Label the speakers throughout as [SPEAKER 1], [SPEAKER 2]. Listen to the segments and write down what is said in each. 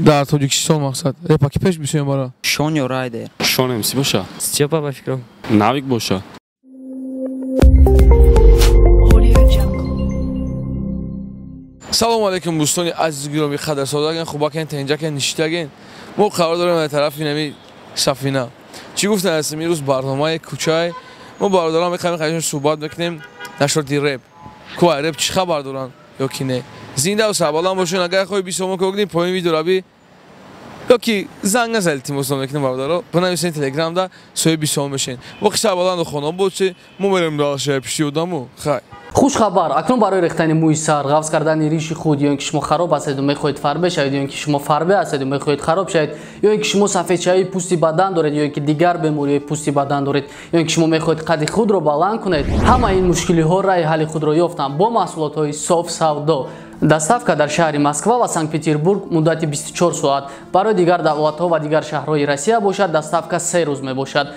[SPEAKER 1] Дар Тоҷикистон мақсад репа ки пеш бисёем бара?
[SPEAKER 2] Шон ё Райдер?
[SPEAKER 3] Шон МС боша.
[SPEAKER 4] Стёпа ба фикрам.
[SPEAKER 3] Навик боша.
[SPEAKER 1] Салому алейкум дӯстони азиз гиромӣ, қадрсодаген, хубакен, тенҷакен, ништаген. Мо қарор дорем дар тарафи нами сафина. Чӣ гуфтан ҳастем имрӯз барномаи кӯчай. Мо бародарон мехоҳем қадашон суҳбат мекунем нашроти реп. Ку реп чӣ хабар доранд ё ки не? Зинда ва сарбаланд бошед. Агар хоҳӣ бисомо кунед, поёни видео раби ё ки занг назанед, илтимос мекунем бародаро. Бинависед телеграмда, соҳиби бисомо мешед. Воқи сарбаланду хонон бошед. Мо мерем дар шаҳри пишти одаму. Хай.
[SPEAKER 5] Хушхабар! Акнун барои рехтани мӯи сар, ғафз кардани риши худ, ё ин ки шумо хароб ҳастеду мехоҳед фарбе шавед, ё ин ки шумо фарбе ҳастеду мехоҳед хароб шавед, ё ин ки шумо сафедшавии пӯсти бадан доред, ё ин ки дигар бемориҳои пӯсти бадан доред, ё ин ки шумо мехоҳед қади худро баланд кунед, ҳамаи ин мушкилиҳо раҳи ҳалли худро ёфтанд бо маҳсулотҳои соф савдо. Доставка дар шаҳри Москва ва Санкт-Петербург муддати 24 соат. Барои дигар давлатҳо ва дигар шаҳрҳои Россия бошад, доставка 3 рӯз мебошад.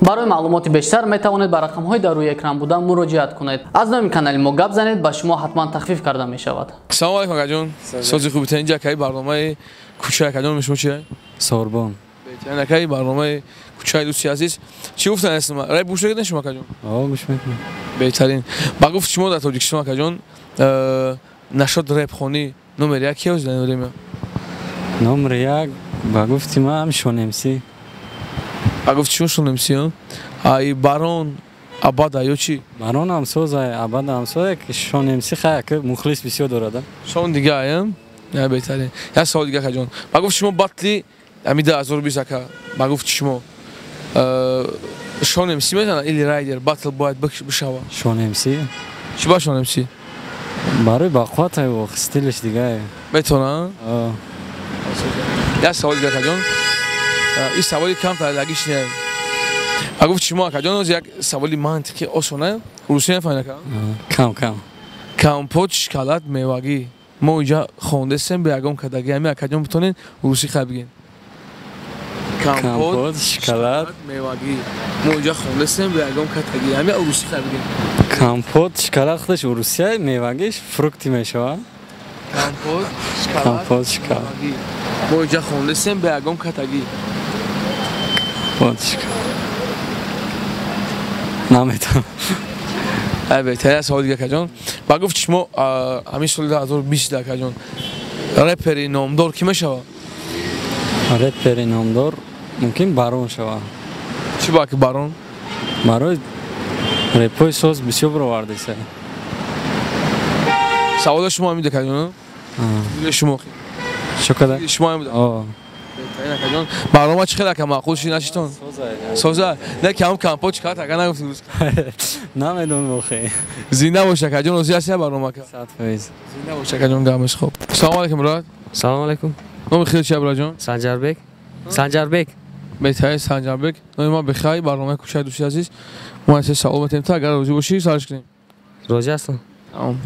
[SPEAKER 5] Барои маълумоти бештар метавонед ба рақамҳои дар рӯи экран буда муроҷиат кунед. Аз номи канали мо гап занед, ба шумо ҳатман тахфиф карда мешавад.
[SPEAKER 1] Салому алейкум акаҷон. Сози хубитен инҷа акаи барномаи кӯчаи акаҷон шумо чия?
[SPEAKER 6] Сорбон.
[SPEAKER 1] Беҳтарин акаи барномаи кӯчаи дӯсти азиз. Чӣ гуфтан ҳастем? Реп гӯш мекунед шумо акаҷон?
[SPEAKER 6] О, гӯш мекунам.
[SPEAKER 1] Беҳтарин. Ба гуфт шумо дар Тоҷикистон акаҷон нашод репхонӣ номер як киё дар время?
[SPEAKER 6] Номер як ба гуфти ман Шон МС.
[SPEAKER 1] Ба гуфти шумо Шон МС, ай Барон Абада ё чӣ?
[SPEAKER 6] Барон ҳам соз, ай Абада ҳам соз, Шон МС хай ки мухлис бисёр дорад.
[SPEAKER 1] Шон дига ай, я беҳтарин. Як савол дига акаҷон. Ба гуфти шумо батли ами 2020 ака, ба гуфти шумо Шон МС метавонад или Райдер батл бояд бишавад?
[SPEAKER 6] Шон МС.
[SPEAKER 1] Чӣ ба Шон МС?
[SPEAKER 6] Барои бақувват ай, стилаш дига.
[SPEAKER 1] Метавонад? Як савол дига акаҷон. Ин саволи камтар лагиш не. Ба гуфти шумо акаҷон, як саволи мантиқи осона. Русия нафаҳмед ака?
[SPEAKER 6] Кам кам.
[SPEAKER 1] Компот, шоколад, мевагӣ. Мо инҷа хондесем бе ягон кадаги. Ами акаҷон битонед русӣ хай бигин.
[SPEAKER 6] Компот, шоколад,
[SPEAKER 1] мевагӣ. Мо инҷа хондесем бе ягон кадаги. Ами русӣ хай бигин.
[SPEAKER 6] Компот, шоколад худаш русия, мевагиш фрукти мешавад.
[SPEAKER 1] Компот, шоколад, мевагӣ. Мо инҷа хондесем бе ягон катагӣ.
[SPEAKER 6] Компот, шоколад. Наметавонам.
[SPEAKER 1] Ай беҳтар як савол дига акаҷон. Ба гуфти шумо ҳамин соли 2020 акаҷон репери номдор кӣ мешавад?
[SPEAKER 6] Репери номдор мумкин Барон шавад.
[SPEAKER 1] Чӣ ба ки Барон?
[SPEAKER 6] Барои репои соз бисёр баровардеса.
[SPEAKER 1] Саволи шумо ҳамин акаҷон? Шумо
[SPEAKER 6] Шоколад.
[SPEAKER 1] Шумо ҳамин? О. Беҳтарин акаҷон. Барнома чӣ хел ака маъқул шид нашитон? Соза. Не ки ҳам компот шоколад ака нагуфтӣ рӯз.
[SPEAKER 6] Намедонам охе.
[SPEAKER 1] Зинда бош акаҷон, розӣ ҳастӣ барнома ака?
[SPEAKER 6] 100%.
[SPEAKER 1] Зинда бош акаҷон, гамаш хуб. Салому алейкум брат.
[SPEAKER 4] Салому алейкум.
[SPEAKER 1] Номи хел чия браҷон?
[SPEAKER 4] Санҷарбек. Санҷарбек.
[SPEAKER 1] Беҳтарин Санҷарбек. Номи ман Бехай, барномаи кӯчаи дӯсти азиз. Мо аз савол метем та агар розӣ бошӣ сарш кунем.
[SPEAKER 4] Розӣ ҳастам.
[SPEAKER 1] Тамом.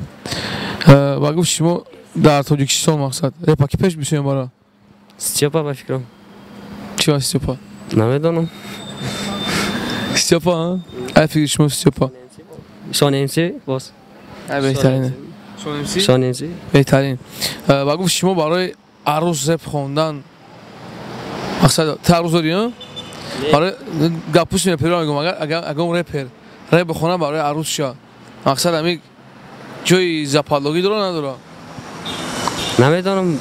[SPEAKER 1] Ба гуфти шумо дар Тоҷикистон мақсад репа ки пеш бисёем бара?
[SPEAKER 4] Стёпа ба фикрам.
[SPEAKER 1] Чӣ ба Стёпа?
[SPEAKER 4] Намедонам.
[SPEAKER 1] Стёпа, ай фикри шумо Стёпа?
[SPEAKER 4] Шон МС боз.
[SPEAKER 1] Ай беҳтарин. Шон МС?
[SPEAKER 4] Шон МС.
[SPEAKER 1] Беҳтарин. Ба гуфти шумо барои арӯз реп хондан мақсад ту арӯз дорӣ, а? Барои гаппӯси реперо мегӯям, агар ягон репер реп бихонад барои арӯз ша, мақсад ҳамин ҷои западлогӣ дора надора?
[SPEAKER 4] Намедонам.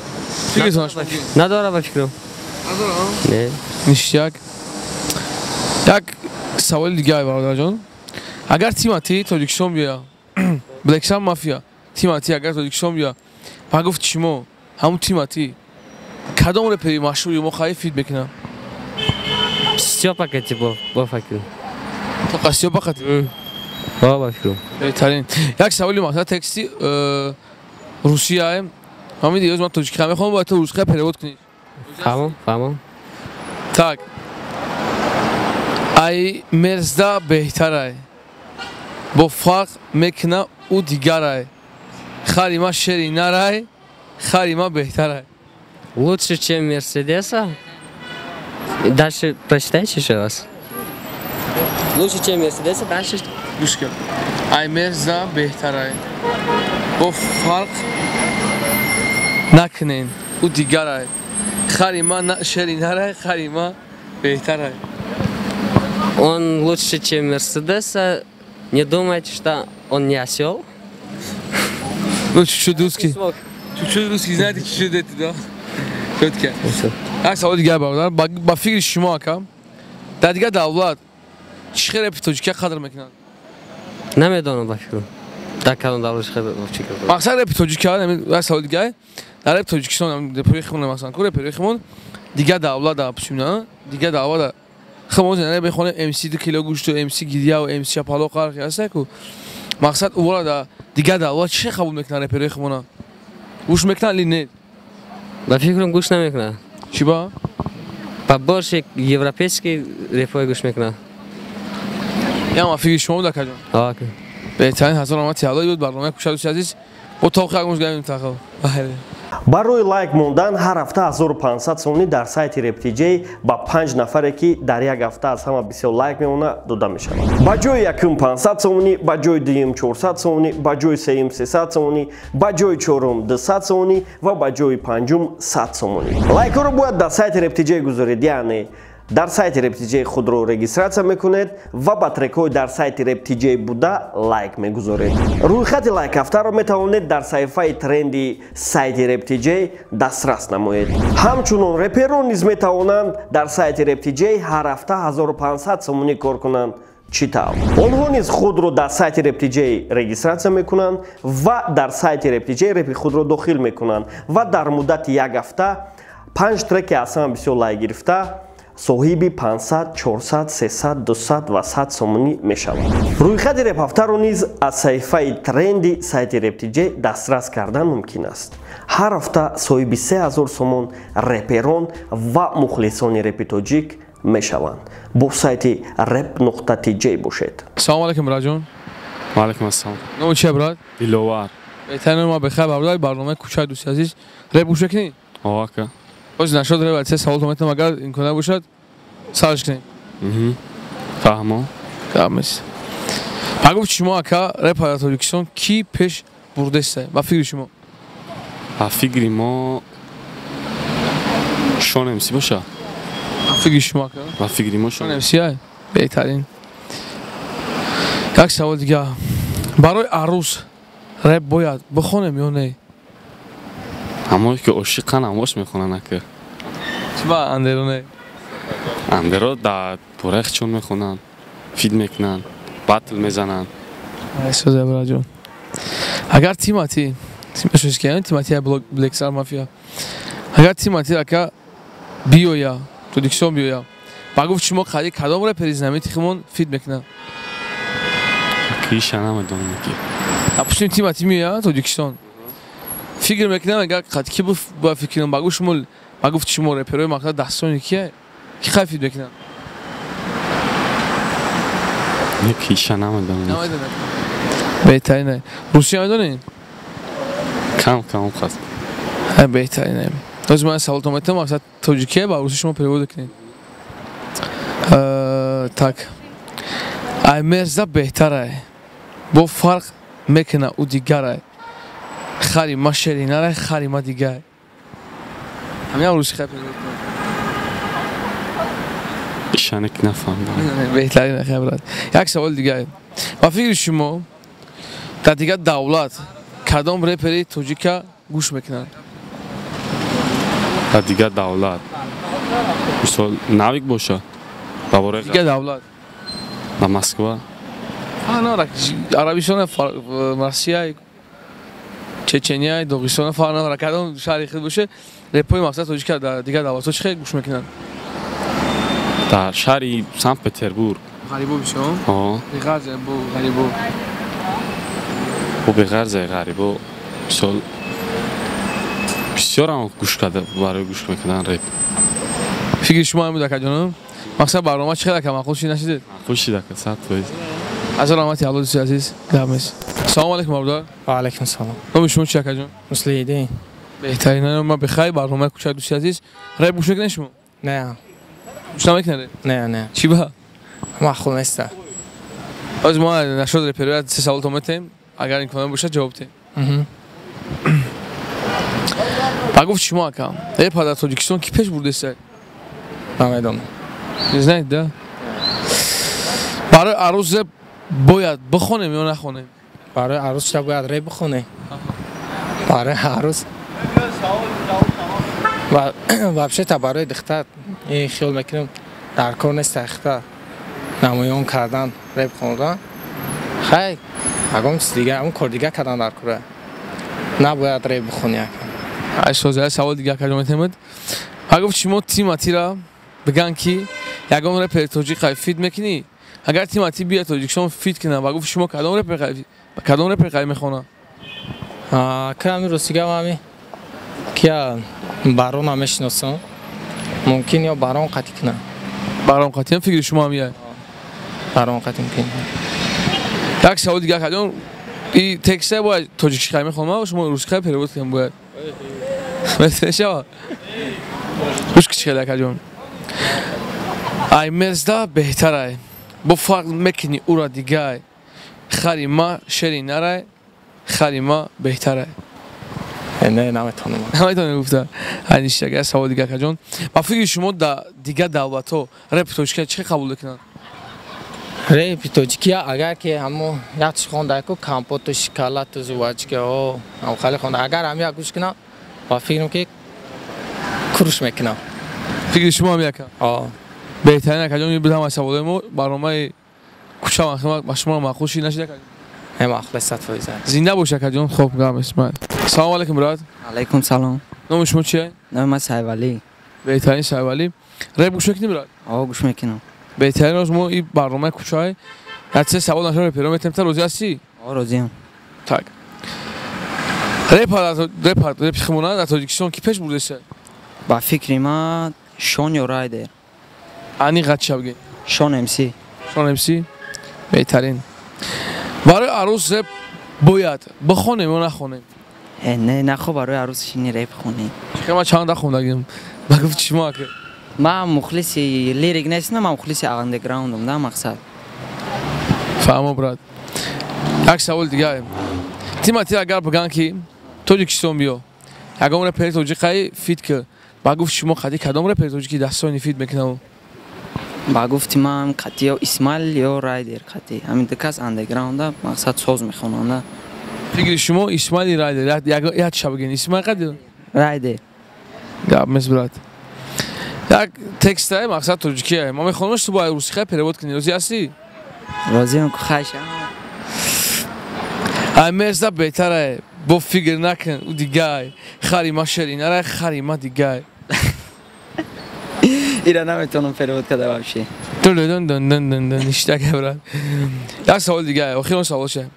[SPEAKER 4] Надора ба фикрам.
[SPEAKER 1] Надора?
[SPEAKER 4] Не.
[SPEAKER 1] Ништяк. Як саволи дига бародарҷон. Агар Тимати Тоҷикистон биёяд, Блэксан Мафия, Тимати агар Тоҷикистон биёяд, ба гуфти шумо ҳамун Тимати кадом репери машҳури мо хаи фит мекунад?
[SPEAKER 4] Стёпа кати бо фикрам.
[SPEAKER 1] Тоқа Стёпа кати?
[SPEAKER 4] О, ба фикрам.
[SPEAKER 1] Беҳтарин. Як саволи мақсад тексти русия. Ҳамин дигар ман тоҷикӣ мехоҳам, бояд ту русия перевод кунӣ.
[SPEAKER 4] Фаҳмам, фаҳмам.
[SPEAKER 1] Так. Ай мерзда беҳтарай. Бо фарқ мекуна ӯ дигарай. Хари ма шери нарай, хари ма беҳтарай.
[SPEAKER 4] Лучше, чем Мерседеса? Дальше прочитайте еще раз. Лучше, чем Мерседеса, дальше.
[SPEAKER 1] Гӯш кун. Ай мерзда беҳтарай. Бо фарқ накунен, ӯ дигарай. Хари ма шери нарай, хари ма беҳтарай.
[SPEAKER 4] Он лучше, чем Мерседеса. Не думайте, что он не осел.
[SPEAKER 1] Ну, чуть-чуть русский. Чуть-чуть русский, знаете, чуть-чуть это, да? Чётко. Як савол дигар, бародар. Ба фикри шумо, ака, дар дигар давлат чӣ хел репи тоҷикия қадр мекунанд?
[SPEAKER 4] Намедонам, ба фикру. Дар кадом давлат чӣ хел?
[SPEAKER 1] Мақсад репи тоҷикия, як савол дигар. Дар репи Тоҷикистон, реперои химон, масалан, ку реперои химон дигар давлат да пусимна, дигар давлат да химон зена бехонем MC 2 кило гӯшту, MC гиря ва MC чапало қарқи ҳаста ку. Мақсад увора да дигар давлат чӣ қабул мекунанд реперои химона? Гӯш мекунанд ли не?
[SPEAKER 4] Ба фикрам, гӯш намекунанд.
[SPEAKER 1] Чӣ ба?
[SPEAKER 4] Ба больше европейский репои гӯш мекунанд.
[SPEAKER 1] Ям фикри шумо буд, акаҷон?
[SPEAKER 4] Ҳа.
[SPEAKER 1] Беҳтарин, ҳазор раҳмати Аллоҳ. Буд барномаи кӯча, дӯсти азиз. Бо тоқи як муз гаем тақл. Бахайр.
[SPEAKER 2] Барои лайк мондан ҳар ҳафта 1500 сомонӣ дар сайти RapTJ ба 5 нафаре, ки дар як ҳафта аз ҳама бисёр лайк мемонад, дода мешавад. Ба ҷои якум 500 сомонӣ, ба ҷои дуюм 400 сомонӣ, ба ҷои сеюм 300 сомонӣ, ба ҷои чорум 200 сомонӣ ва ба ҷои панҷум 100 сомонӣ. Лайкҳоро бояд дар сайти RapTJ гузоред, яъне дар сайти RapTJ худро регистрация мекунед ва ба трекҳои дар сайти RapTJ буда лайк мегузоред. Рӯйхати лайкҳафтаро метавонед дар саҳифаи тренди сайти RapTJ дастрас намоед. Ҳамчунон реперон низ метавонанд дар сайти RapTJ ҳар ҳафта 1500 сомонӣ кор кунанд. Чӣ тавр? Онҳо низ худро дар сайти RapTJ регистрация мекунанд ва дар сайти RapTJ репи худро дохил мекунанд ва дар муддати як ҳафта 5 треки аз ҳама бисёр лайк гирифта соҳиби 500, 400, 300, 200 ва 100 сомонӣ мешавад. Рӯйхати репҳафтаро низ аз саҳифаи тренди сайти RapTJ дастрас кардан мумкин аст. Ҳар ҳафта соҳиби 3000 сомон реперон ва мухлисони репи тоҷик мешаванд. Бо сайти rap.tj бошед.
[SPEAKER 1] Салом алейкум, братҷон.
[SPEAKER 3] Ва алейкум ассалом.
[SPEAKER 1] Номи чия, брат?
[SPEAKER 3] Диловар.
[SPEAKER 1] Беҳтарин, ма бехайр, бародар. Барномаи кӯчаи, дӯсти азиз. Реп гӯш мекунӣ?
[SPEAKER 3] О, ака.
[SPEAKER 1] Боз нашод реп се савол метавонам, агар имкон бошад, сарш кунем.
[SPEAKER 3] Фаҳмо.
[SPEAKER 1] Гап нест. Ба гуфти шумо, ака, реп дар Тоҷикистон кӣ пеш бурдеста? Ба фикри шумо?
[SPEAKER 3] Ба фикри мо Шон МС боша.
[SPEAKER 1] Ба фикри шумо, ака?
[SPEAKER 3] Ба фикри мо
[SPEAKER 1] Шон МС ай? Беҳтарин. Як савол дигар. Барои арӯс реп бояд бихонем ё не?
[SPEAKER 3] Ҳамое ки ошиқан, ҳамош мехонанд, ака.
[SPEAKER 1] Чӣ ба андеро не?
[SPEAKER 3] Андеро дар бораи хичон мехонанд, feat мекунанд, батл мезананд.
[SPEAKER 1] Соза, браҷон. Агар Тимати, Тимати Блексар Мафия, агар Тимати ака биёя, Тоҷикистон биёя, ба гуфт шумо қади кадом репери знаменити химон feat мекунад?
[SPEAKER 3] Киша намедонам ки.
[SPEAKER 1] Допустим, Тимати меоя Тоҷикистон. Фикр мекунам, агар қад ки ба фикрам, ба гуфт шумо, ба гуфти шумо реперои мақсад дастони кия? Ки хай feat мекунад?
[SPEAKER 3] Не, киша намедонам.
[SPEAKER 1] Намедонам. Беҳтарин. Русия медонед?
[SPEAKER 3] Кам кам хаст.
[SPEAKER 1] Беҳтарин. Боз ман саволтон метавонам, мақсад тоҷикия ба русӣ шумо перевод кунед. Так. Ай мерза беҳтарай. Бо фарқ мекуна ӯ дигарай. Хари ма шеринарай, хари ма дигар. Ҳамин русӣ хай перевод кунед.
[SPEAKER 3] Ишане ки нафаҳмидам.
[SPEAKER 1] Беҳтарин, хай, брат. Як савол дигар. Ба фикри шумо дар дигар давлат кадом репери тоҷика гӯш мекунанд?
[SPEAKER 3] Дар дигар давлат, мисол, Навик боша, ба бораи
[SPEAKER 1] дигар давлат.
[SPEAKER 3] Ба Москва.
[SPEAKER 1] На, Арабистон, Россия, Чечения, Доғистон фарқ надорад, кадом шаҳри худ боше, репои мақсад тоҷика дар дигар давлатҳо чӣ хел гӯш мекунанд?
[SPEAKER 3] Дар шаҳри Санкт Петербург.
[SPEAKER 1] Ғарибо бисёр?
[SPEAKER 3] О.
[SPEAKER 1] Беғарзе бо ғарибо.
[SPEAKER 3] Бо беғарзе ғарибо, мисол, бисёрам гӯш карда, барои гӯш мекунанд реп.
[SPEAKER 1] Фикри шумо ҳам буд, акаҷонам? Мақсад барнома чӣ хел, ака, маъқул шид, нашидед?
[SPEAKER 3] Маъқул шид, ака, 100%.
[SPEAKER 1] Азор раҳмати Аллоҳ, дӯсти азиз, гап нест. Салому алейкум, бародар.
[SPEAKER 7] Ва алейкум салом.
[SPEAKER 1] Номи шумо чи, акаҷон?
[SPEAKER 7] Муслиҳиддин.
[SPEAKER 1] Беҳтарин, ман бехайр. Барномаи кӯча, дӯсти азиз. Реп гӯш мекунед шумо?
[SPEAKER 7] Не.
[SPEAKER 1] Гӯш намекунед?
[SPEAKER 7] Не, не.
[SPEAKER 1] Чӣ ба?
[SPEAKER 7] Маъқул неста.
[SPEAKER 1] Ҳозир мо нашод репероя се саволтон метаҳем, агар имкон бошад, ҷавоб диҳем. Ба Ба гуфт шумо акам, реп дар Тоҷикистон ки пеш бурдеста?
[SPEAKER 7] Намедонам.
[SPEAKER 1] Не знаете, да? Барои арӯс реп бояд бихонем ё нахонем?
[SPEAKER 7] Барои арӯс ча бояд реп бихонем? Барои арӯс вообще-то барои духтар ин хиёл мекунем дар кор нест ихта намоён кардан реп хондан. Хай, ягон чиз дига, он кор дига кардан дар кора. Набояд реп бихонӣ ака.
[SPEAKER 1] Ай соза савол дига кардем метемед. Ба гуфт шумо Тиматира биган ки ягон репери тоҷик қай feat мекунӣ? Агар Тимати бия Тоҷикистон feat кунад, ба гуфт шумо кадом репер қай мехонад?
[SPEAKER 7] Ка ами ростига ами кия Барона мешиносам. Мумкин ё Барон қатӣ кунад.
[SPEAKER 1] Барон қатӣ фикри шумо ҳам яй?
[SPEAKER 7] Барон қатӣ мумкин.
[SPEAKER 1] Як савол дига кардем. И текста бояд тоҷикӣ қай мехонам, шумо русӣ қай перевод кунем бояд. Мешава? Гӯш кичи хеле акаҷон. Ай мерзда беҳтарай. Бо фарқ мекунӣ ура дигай. Хари ма шери нарай, хари ма беҳтарай.
[SPEAKER 7] Не, наметавонам.
[SPEAKER 1] Наметавонӣ гуфта. Ай ништяк, як савол дига акаҷон. Ба фикри шумо дар дигар давлатҳо репи тоҷикия чӣ қабул мекунанд?
[SPEAKER 7] Репи тоҷикия агар ки ҳамо як чиз хонда ку компоту шоколаду жвачкаҳо ҳам хеле хонда, агар ҳамия гӯш кунам, ба фикрам ки куруш мекунам.
[SPEAKER 1] Фикри шумо ҳам яка?
[SPEAKER 7] О.
[SPEAKER 1] Беҳтарин акаҷон, ин буд ҳамаи саволҳои мо. Барномаи кӯча ба шумо маъқул шид нашид акаҷон?
[SPEAKER 7] Не, маъқул аст 100%.
[SPEAKER 1] Зинда бош акаҷон. Хоб гап исмаил. Салом алейкум брат.
[SPEAKER 8] Алейкум салом.
[SPEAKER 1] Номи шумо чие?
[SPEAKER 8] Номи ман Сайвалӣ.
[SPEAKER 1] Беҳтарин Сайвалӣ. Реп гӯш мекунӣ брат?
[SPEAKER 8] О, гӯш мекунам.
[SPEAKER 1] Беҳтарин роз мо ин барномаи кӯчаи як се савол нашо реперо метем, та розӣ ҳастӣ?
[SPEAKER 8] О, розиам.
[SPEAKER 1] Так. Реп химона дар Тоҷикистон ки пеш бурдеста?
[SPEAKER 8] Ба фикри ман Шон ё Райдер.
[SPEAKER 1] Ани ғатша бигӯ.
[SPEAKER 8] Шон МС.
[SPEAKER 1] Шон МС. Беҳтарин. Барои арӯс реп бояд бихонем ё нахонем?
[SPEAKER 8] Не, нахо барои арӯс шини реп хонем.
[SPEAKER 1] Чӣ ман чанд нахондагим? Ба гуфт шумо ака.
[SPEAKER 8] Ман мухлиси лирик нестам, ман мухлиси андерграундам, да мақсад.
[SPEAKER 1] Фаҳмо брат. Як савол дига. Тимати агар биган ки Тоҷикистон биё, ягон репери тоҷик қай feat ки, ба гуфт шумо қади кадом репери тоҷики дастони feat мекунам?
[SPEAKER 8] Ба гуфти ман қати ё Исмаил ё Райдер қати. Ҳамин ду кас андерграунда мақсад соз мехонанда.
[SPEAKER 1] Фикри шумо Исмаили Райдер, як ча бигин, Исмаил қади?
[SPEAKER 8] Райдер.
[SPEAKER 1] Гап нест брат. Як текстае мақсад тоҷикие. Ма мехонам, ту бояд русӣ қай перевод кунӣ. Розӣ ҳастӣ?
[SPEAKER 8] Розиам, хайша.
[SPEAKER 1] Ай мерзда беҳтарае, бо фикр накун, ӯ дигай. Хари ма шери нарай, хари ма дигай.
[SPEAKER 8] Ира наметавонам перевод карда вообще.
[SPEAKER 1] Дун ништяк брат. Як савол дига, охирон савол ше.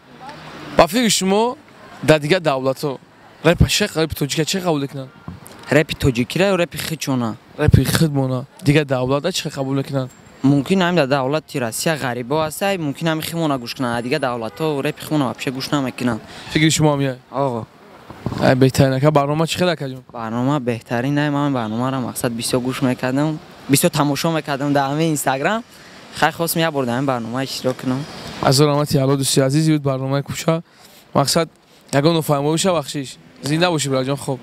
[SPEAKER 1] Ба фикри шумо дар дигар давлатҳо репа чӣ репи тоҷикия чӣ қабул мекунанд?
[SPEAKER 8] Репи тоҷикира ё репи хичона?
[SPEAKER 1] Репи хидмона. Дигар давлатҳо чӣ қабул мекунанд?
[SPEAKER 8] Мумкин ҳамин дар давлати Россия ғарибо ҳаста, мумкин ҳамин химона гӯш кунанд, дигар давлатҳо репи химона вообще гӯш намекунанд.
[SPEAKER 1] Фикри шумо ҳам яй?
[SPEAKER 8] Оғо.
[SPEAKER 1] Ай беҳтарин ака, барнома чӣ хел акаҷон?
[SPEAKER 8] Барнома беҳтарин ай, ман барномаро мақсад бисёр гӯш мекардам, бисёр тамошо мекардам дар ҳамин Инстаграм. Хай хостам як бор дар ҳамин барнома иштирок кунам.
[SPEAKER 1] Аз раҳмати Аллоҳ дӯсти азиз, буд барномаи кӯча. Мақсад ягон нофаҳмоӣ боша, бахшиш. Зинда бошӣ бираҷон. Хоб.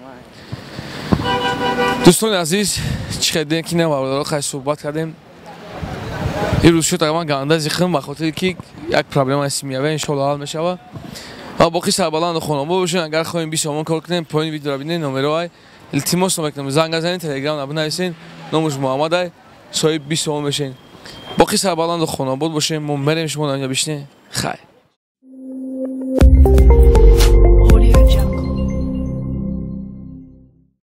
[SPEAKER 1] Дӯстони азиз, чӣ хел ки на бародаро хай суҳбат кардем. Ирӯз шуд ман ганда зихм ба хотире ки як проблемаи семьявӣ иншоалло ҳал мешавад. Ва боқӣ сарбаланду хонобод бошед. Агар хоҳем 20 сомон кор кунем, поёни видеоро бинед, номероай. Илтимос мекунам, занг занед, телеграм набинависед. Номаш Муҳаммад ай, соҳиби 20 сомон мешед. Боқӣ сарбаланду хонобод бошед. Мо мерем, шумо дар инҷо бишинед. Хайр.